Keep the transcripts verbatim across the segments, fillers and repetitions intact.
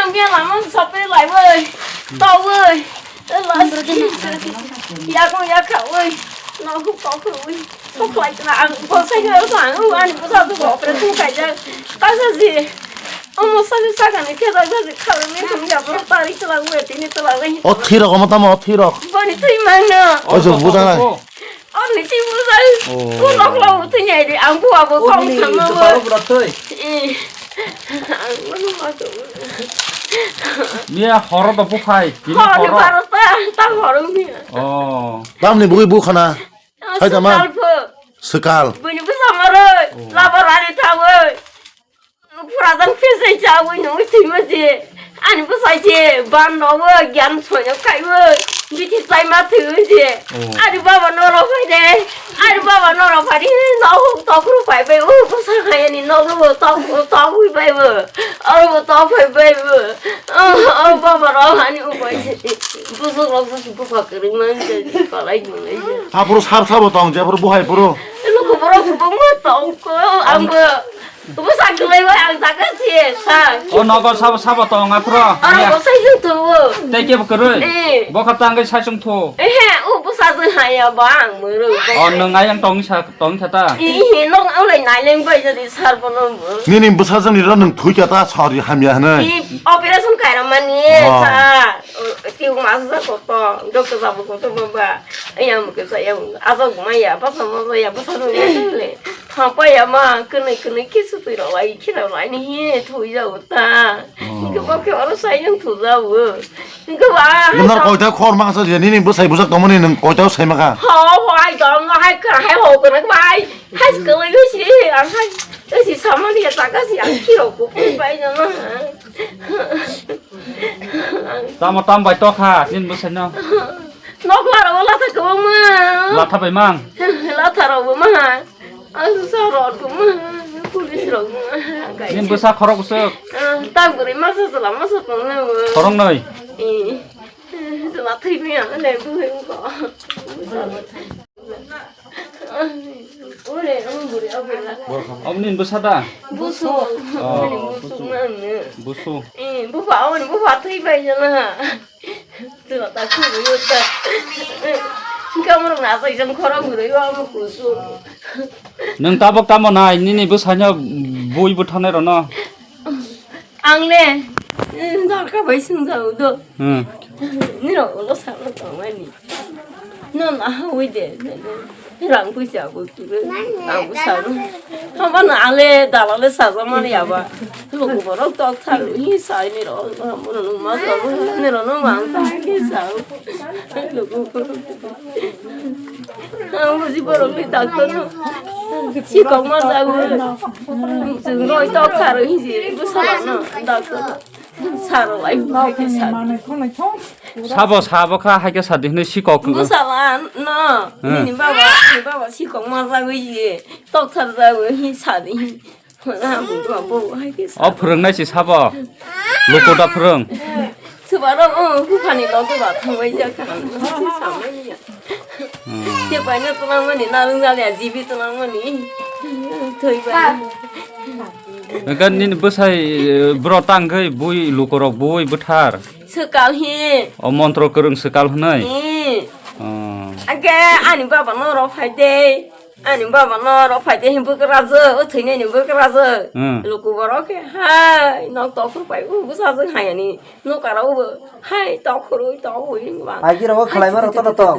Ang ya lama sope lai woi. To woi. Las. Ya ko ya ka woi. No hu to ko woi. Ko klai na ang ko sai ko ang u ani ko sa ko ko pre tu kai ja. Ta sa ji. Omo sa ji sa ka ni ke da sa ji ka ni ko ya ko ta ri la woi ti ni la woi. O thirok omo tamo o thirok. Boni twi mang no. O jo buda na. Ani si buda. Oh. Ko nok lo twi nyai di ang bu abo kong sama bo. Baro bura twi. Eh. Ang mano ma to. Miya horo do bukhai. Horo horo. Baro ta ta horo miya. Oh. Tamni bugui bukhana. Hai da ma. Sekal. Bini bu samaro. Labar ani thawe. Pura dang pese chawi nung twi ma je. Ani bu sai je ban ro wo gyan soyo kai wo. Biti sai ma twi je. Oh. Ani baba no ro phai de. Ani baba no ro phai de. No hu to kru phai be. U bu sa khai ani no ru to to hui bai bo. Ar bu to phai bai bo. Oh, oh, baba ro ani u bai je. Bu su ro bu su bu ka kri man je. Palai man je. Hapuru sab sabo tong je, hapuru buhai puru. Luku borok bo mo tong ko. Ang bo. Bo sa kwlai bai ang jaga si sa. O nogo sabo sabo tong aphro. Aro bo sai jung tu. Tei kebo kwrwi. Eh. Bo kha tangwi sai sung thu. Eh he, u bo sa jung ha ya ba ang muru. O nung ayang tong sa tong kha ta. Eh he, nung ang lai nai leng bai jadi sar bo no. Nini bwsajwkni rw nwng thwi kha ta sori hamya hwnwi. Eh, operation kaira mani sa. Tiw masa sa koto, doctor babu koto baba. Ayang mukhe sa yang asok maya, basa mo ya, basa mo ya le. Thangpa ya ma, kwnwi kwnwi khe sutwi rok lai, khe rok lai ni hi thwi ja uta. Hingke bo khe oro sai yang thu ja u. Hingke ba. Nang koita khor ma sa je nini bwsai bwsak tongmani nang koita sai ma kha. Ho ho ai dom no hai kra hai ho kra bai. Hai kwlai bai si ang hai. Ai si samani ya taka si ang kiro ko bai na ma. Tamo tam bai to kha nin bwsai no. Nokla rok latha kwbangma. Latha bai mang. Latha rok bo maha. Ang sa rok bo maha. Police rok bo maha. Nin bwsa khorok bwswk. Ah, ta bwrwi masa sala masa tong na bo. Khorok noi. Eh. Sala thwi mi ang le bu hung ko. Ore ang bwrwi abela. Omnin bwsa da? Busu. Oh. Busu nang ne. Busu. Eh, bufa, oni bufa thwi bai jana. Tuna ta khuru yo ta. Kamar na sai jam khorang guru yo am kusu. Nwng tabok tamo nai, nini bwsano bui bwthanai rono? Ang le, eh, darka bai swngjao do. Hmm. Nirok ulo sakno tongmani. Non aha ui de. Rang puisa bo kire. Ang bo sano. Haba na ale dalale saja mani aba. Luku borok tok thar hi sai nirok. Mono nung ma sa. Nirok nung ma ang ta ke sa. Luku borok. Ang buji borok ni doctor no. Sikok ma jago. Chwng roi tok saro hinji bwsala no doctor no. Saro lai hai khe sa. Sabo sabo kha hai khe sa di hinui sikok kwgo. Bwsala no. Hmm. Nini baba, nini baba sikok ma jagwi ye. Tok sar jagwi hi sa di hi. O phwrwngnai si sabo. Luku da phwrwng. Subarok, oh, buphani loge ba thangbai jak kha. Samai ya. Hmm. Te paina tunang mani, narung jale, jibi tunang mani. Thoi bai. Gan nini bwsai, eh, bro tangwi bui lukorok bui bwthar. Swkal hi. O montro kwrwng swkal hwnwi. Hi. Oh. Age ani baba norok phai de. Ani baba norok phai de hi bwkrajwk, o thwinaini bwkrajwk. Hmm. Luku borok khe hai nok tok phuru pai u bwsajwk hai ani nokara ubo hai tok phuru tok hui ba. Agirok khlai maro to to.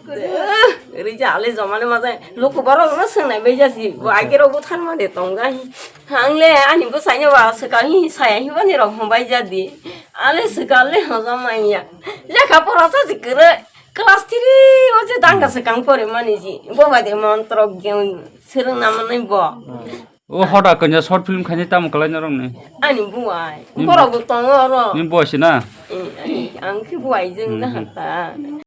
Ri jale jomale ma jai luku borok no swngnai bai jasi. Bo agirok bo tharma de tong jai. Hangle ani bwsai no ba swkang hi saya hi bani rok hwn bai jadi. Ale swkang le hwn jama ya. Lekha pora sa si kwrwi. Class three o je danga swkang pore mani ji. Bo bai de montro ge swrwng na manwi bo. O hoda kanya short film khainai tamo kwlai norok ni. Ani buai. Ni borok bo tongo oro. Ni buai si na? Eh, ani, ang khe buai jeng na ta.